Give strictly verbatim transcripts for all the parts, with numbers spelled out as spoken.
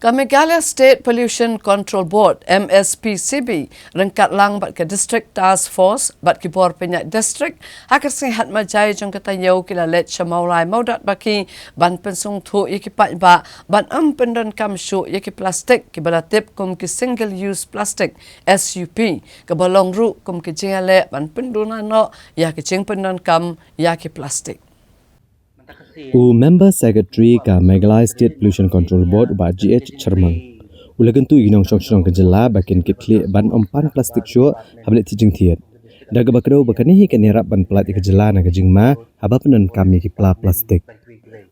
Ka Meghalaya State Pollution Control Board, M S P C B, ryngkat lang bad ka District Task Force bad ki bor pynïaid district, ha ka sngi Hatmajai jong ka taïew ki la leit sha Mawlai Mawdatbaki ban pynsngewthuh ïa ki paidbah ban ym pyndonkam shuh ïa ki plastik kiba la tip kum ki single use plastic, S U P, kaba long ruh kum ki jingïaleh ban pynduna noh ïa ki jingpyndonkam ïa ki plastik. U Member Secretary ka Meghalaya State Pollution Control Board, u Bah G H Chyrmang, u la kyntu ïa ki nongshong shnong ka jylla ba kin kitkhlieh ban ym pan plastik shuh haba leit thied jingthied, da kaba kdew ba kane hi kan ïarap ban pyllait ïa ka jylla na ka jingma haba pyndonkam ïa ki pla plastik.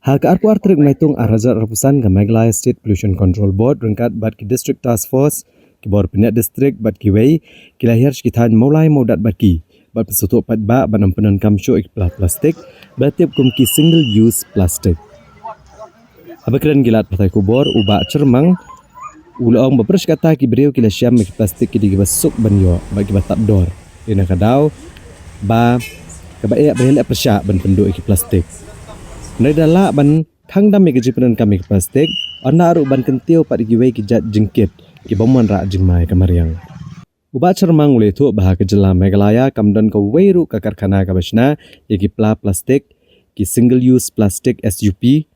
Ha ka arphew ar tarik Naitung arhajar arphew san, ka Meghalaya State Pollution Control Board ryngkat bad ki District Task Force, ki bor pynïaid district bad kiwei, ki la hiar sha ki thaiñ Mawlai Mawdatbaki bad pynsngewthuh paidbah ban ym pyndonkam shuh ïa ki pla plastik ba la tip kum ki single use plastic. Haba kren ki lad pathai khubor, u Bah Chyrmang u la ong ba pyrshah kata ki briew ki la shem ïa ki plastik ki dei kiba suk ban ïoh bad kiba tad dor, ïa na ka daw ba kaba eh ban ïaleh pyrshah ban pynduh ïa ki plastik. Hynrei da lah ban khang dam ïa ka jingpyndonkam ïa ki plastik, ynda ruh ban kyntiew pat ïa kiwei ki jait jingkit ki bym wanrah jingma ïa ka mariang. U Bah Chyrmang u la ïathuh ba ha ka jylla Meghalaya kam don kawei ruh ka karkhana kaba shna ïa ki pla plastik, ki single use plastic, S U P.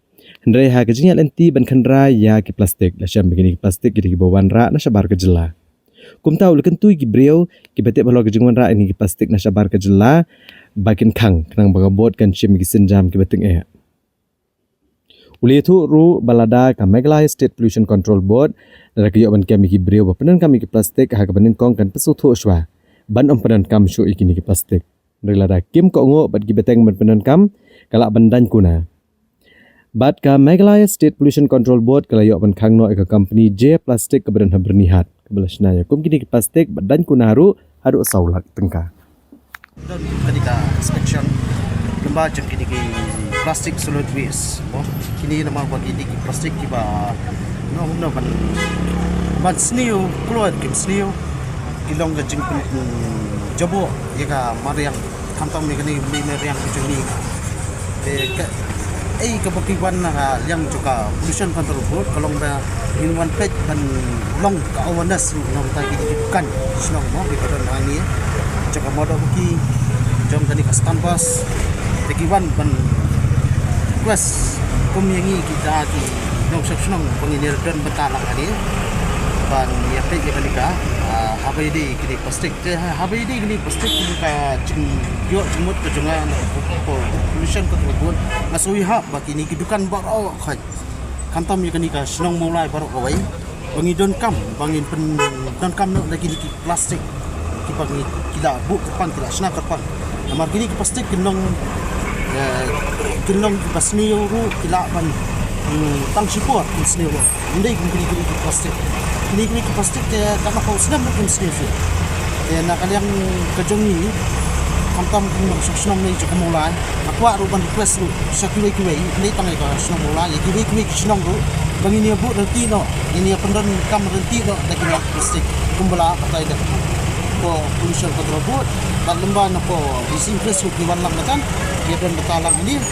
Hynrei ha ka jingïaid lynti ban khynra ïa ki plastik, la shem ba kine ki plastik ki dei kiba wanrah na shabar ka jylla. Kumta u la kyntu ïa ki briew kiba tip halor ka jingwanrah ïa kine ki plastik na shabar ka jylla ba kin khang, khnang ba ka board kan shim ïa ki sienjam kiba tyngeh. U la ïathuh ruh ba lada ka Meghalaya State Pollution Control Board, lada ka ïoh ban kem ïa ki briew ba pyndonkam ïa ki plastik ha kaba nyngkong, kan pynsngewthuh shuwa ban ym pyndonkam shuh ïa kine ki plastik. Hynrei lada kim kohnguh bad ki bteng ban pyndonkam, ka lah ban daiñ kuna. Bad ka Meghalaya State Pollution Control Board ka la ïoh ban khang noh ïa ka company J Plastic kaba don ha Byrnihat, kaba la shna ïa kum kine ki plastik bad daiñ kuna ruh haduh saw lak tyngka. Don kane ka inspection lyngba jong kine ki plastic solid waste. Mo, kine namar ba kine ki plastik kiba, no, no, ban, ban sniew, kloi kim sniew, ki long ka jingpynjaboh ïa ka mariang, khamtam ïa kane ka mariang ka jong ngi. Te ka, ei, kaba ki wan na ka liang jong ka Pollution Control Board ka long ba ngin wan peit ban long ka awareness ruh na bynta kine ki dukan shnong, mo, kiba don hangne jong ka Mawdatbaki, jong kane ka Stanbus. Te ki wan ban request kum ïa ngi kita ki nongshong shnong ba ngin ïa don bynta lang hangne ban ïa peit ïa kane ka, ah, haba ïadei kine ki plastik. Te ha, haba ïadei kine ki plastik, ka jingïoh jingmut ka jong nga na ka Pollution Control Board, nga sngew ïahap ba kine ki dukan baroh khoit, khamtam ïa kane ka shnong Mawlai baroh kawei, ba ngi donkam, ba ngin pyndonkam noh da kine ki plastik kiba ngi, ki la buh kyrpang, ki la shna kyrpang. Namar kine ki plastik kin long, eh, kin long kiba sniew ruh, ki lah ban, hmm, tang shipor kin sniew ruh. Ym dei kum kine, kine ki plastik. Kine, kine ki plastik te katno ka snem ruh kim sniew shuh. Te na ka liang ka jong ngi, khamtam kum ka shnong ne jong ka Mawlai, nga kwah ruh ban request ruh sha kiwei kiwei, ym dei tang ïa ka shnong Mawlai, ïa kiwei kiwei ki shnong ruh, ba ngin ïa buh ryntih noh, ngin ïa pyndonkam ryntih noh da kine ki plastik. Kumba la batai da ka Pollution Control Board, bad lyngba na ka D C Office ruh ki wan lang bad kan ïa don bynta lang hangne.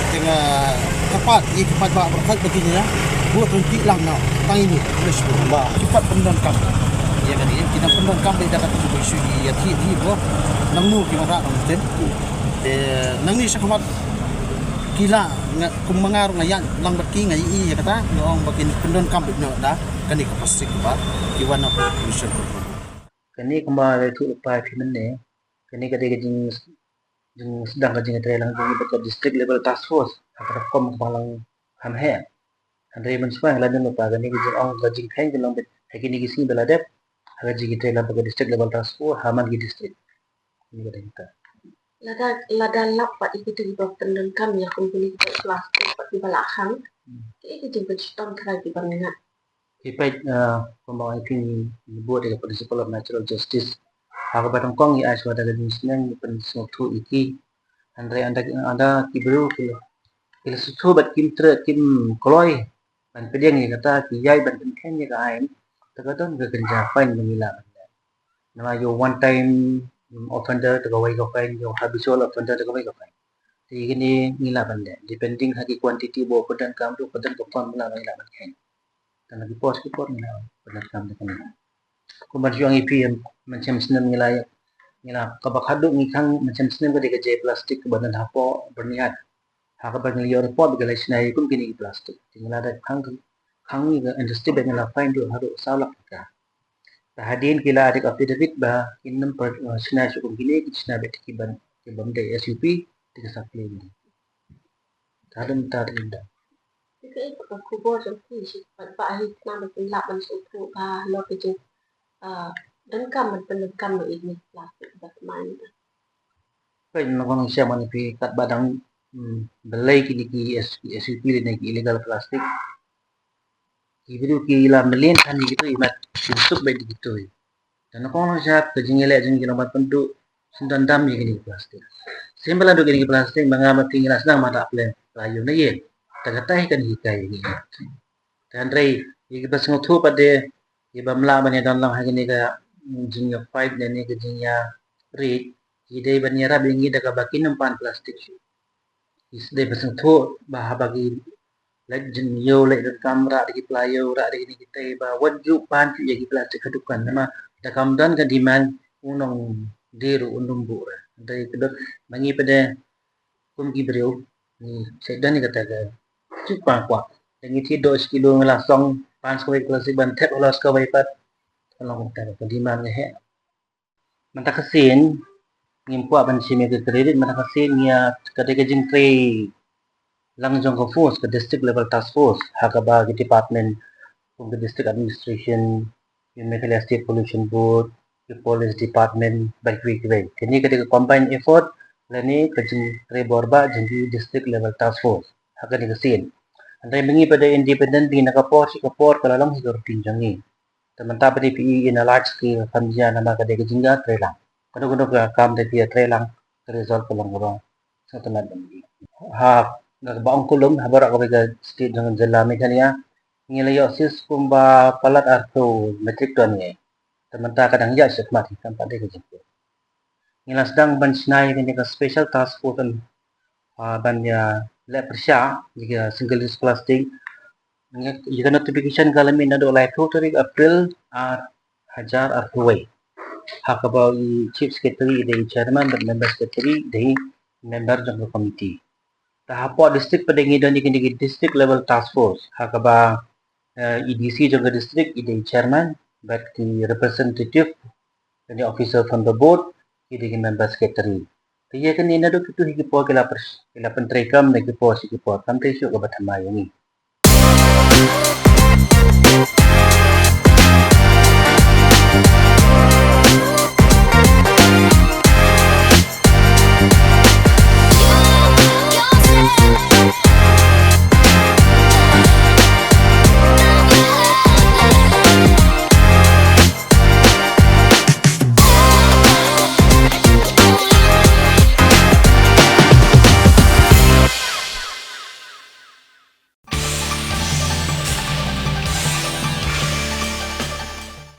Te nga kyrpad ïa ki paidbah baroh khoit ba kin ïa buh ryntih lang noh. Tang ine, khublei shibun. Ba ki pat pyndonkam ïa kane, ki dang pyndonkam beit da kata, ki ba shu ïa thied hi ba nangno ki wanrah nangno. Te nangne shakhmat ki la, nga, kum ma nga ruh nga ïaid lang bad ki, nga ïohi ïa kata, nga ong ba kin pyndonkam beit noh da kane ka plastik ba ki wan na Pollution Control. Kane kumba la ïathuh lypa ïa phi mynne, kane ka dei ka jing, jingsdang ka jingïatreilang jong ngi bad ka District Level Task Force ha ka rukom kaba lang kham heh. Hynrei mynshwa nga la ong lypa, kane ka jingong, ka jingkheiñ ka long beit ha kine ki sngi ba la dep, ha ka jingïatreilang bad ka District Level Task Force ha man ki district. Kane ka dei kata. Lada, lada lap pat ïa kita kiba pyndonkam ïa kum kine ki plastik pat kiba la khang, kaei ka jingpynshitom trai kiba ngi ngat? Ki peit, eh, kumba ong ïa ki, ngi bud ïa ka principle of natural justice. Ha kaba nyngkong ngi ai shuwa da ka jingsneng, ngi pynsngewthuh ïa ki. Hynrei ynda, ynda ki briew ki la, ki la sngewthuh bad kim treh, kim kloi ban pdiang ïa kata, ki ïaid ban pynkheiñ ïa ka aiñ, te ka don ka kynja fine ba ngi lah ban leh. Namar ïa u one time offender te kawei ka fine, ïa u habitual offender te kawei ka fine. Te kine ngi lah ban leh, depending ha ki quantity ba u pyndonkam ruh, ka don ka fine ba ngi lah ban kheiñ. Kan ki por ki por ngi la pynlong kam da kane. Kumba shu ong ïa phi, mynshem snem ngi la, ngi la kaba khadduh ngi khang mynshem snem ka dei ka jai plastik kaba don hapoh Byrnihat. Ha kaba ngi la ïoh report ba ki la shna ïa kum kine ki plastik. Te ngi la da khang, khang ïa ka industry ba ngi la fine ruh haduh saw lak tyngka. Te hadien ki la da ka affidavit ba kin ym pat, eh, shna shuh kum kine, ki shna beit ki ban, ki bym dei S U P, te ki sa claim. Te hadien ta te ngi da. Te kaei ka khubor jong phi shi pat ba hi khnang ba kin lah ban sngewthuh ba halor ka jing, ah, donkam ban pyndonkam ïa kine ki plastik ba thymmai. Peit, nyngkong nyngshap, mane phi, katba dang, hmm, blei kine ki S-, S U P lane ki illegal plastik, ki briew ki la mlien than ïa kito, imat ki suk beit ïa kito. Te nyngkong nyngshap ka jingïaleh jong ngi long ban pynduh syndon dam ïa kine ki plastik. Symbai la duh kine ki plastik, ma nga ma phi ngi la sdang ma da pleng la ïoh na ïing. Te kata hi kan hikai ïa ngi. Te hynrei ïa kiba sngewthuh pat de, ïa bym lah ban ïadon lang ha kine ka, mm, jingïa fight ne, ne ka jingïa rit, ki dei ban ïarap ïa ngi da kaba kin ym pan plastik shuh. Ki dei ban sngewthuh ba haba ki leit jingïew, leit donkam, rah da ki pla ïew, rah da kine ki tei, ba wat ju pan shuh ïa ki plastik ha dukan, namar da kam don ka demand, u nongdie ruh un ym buh re. Hynrei ka dei ma ngi pat de kum ki briew, ngi sa don ïa kata ka jingpang kwah. Da ngi thied doh shi kilo ngi la song pan sa kawei ka plastik ban thep halor sa kawei pat. Ka long kumta ka demand ka heh. Mynta ka sien ngim kwah ban shim ïa ka credit, mynta ka sien ngi ïa, ka dei ka jingtrei lang jong ka force, ka district level task force, ha kaba ki department kum ka district administration, ki Meghalaya State Pollution Board, ki police department, bad kiwei kiwei. Kane ka dei ka combined effort lane ka jingtrei bor bah jong ki district level task force ha kane ka sien. Hynrei ma ngi pat de independently, na ka por shi ka por ka la long hi ka routine jong ngi. Te mynta pat de phi i in a large scale kam jia, namar ka dei ka jingïatreilang. Kano kano ka kam de phi ïatreilang, ka result ka long ka long sngewtynnat ban ïohi. Ha kaba ong kulum, ha baroh kawei ka state jong ka jylla Meghalaya, ngi la ïoh sis kumba palat arphew metric ton ngi. Te mynta ka dang ïaid shakhmat hi, kam pat de ka jingpur. Ngi la sdang ban shna ïa kane ka special task force, ah, ban ïa leh pyrshah ïa ka single use plastic. Ïa ka notification ka la mih naduh laiphew tarik April ar hajar arphew wei. Ha kaba i chief secretary i dei chairman bad member secretary i dei member jong ka committee. Te hapoh district pat de ngi don ïa kine ki district level task force ha kaba, eh, i D C jong ka district i dei chairman bad ki representative lane officer from the board ki dei ki member secretary. Te ïa kine naduh kito hi ki por ki la pers-, ki la pyntreikam na ki por shi ki por, kam trei shuh kaba thymmai ïa ngi.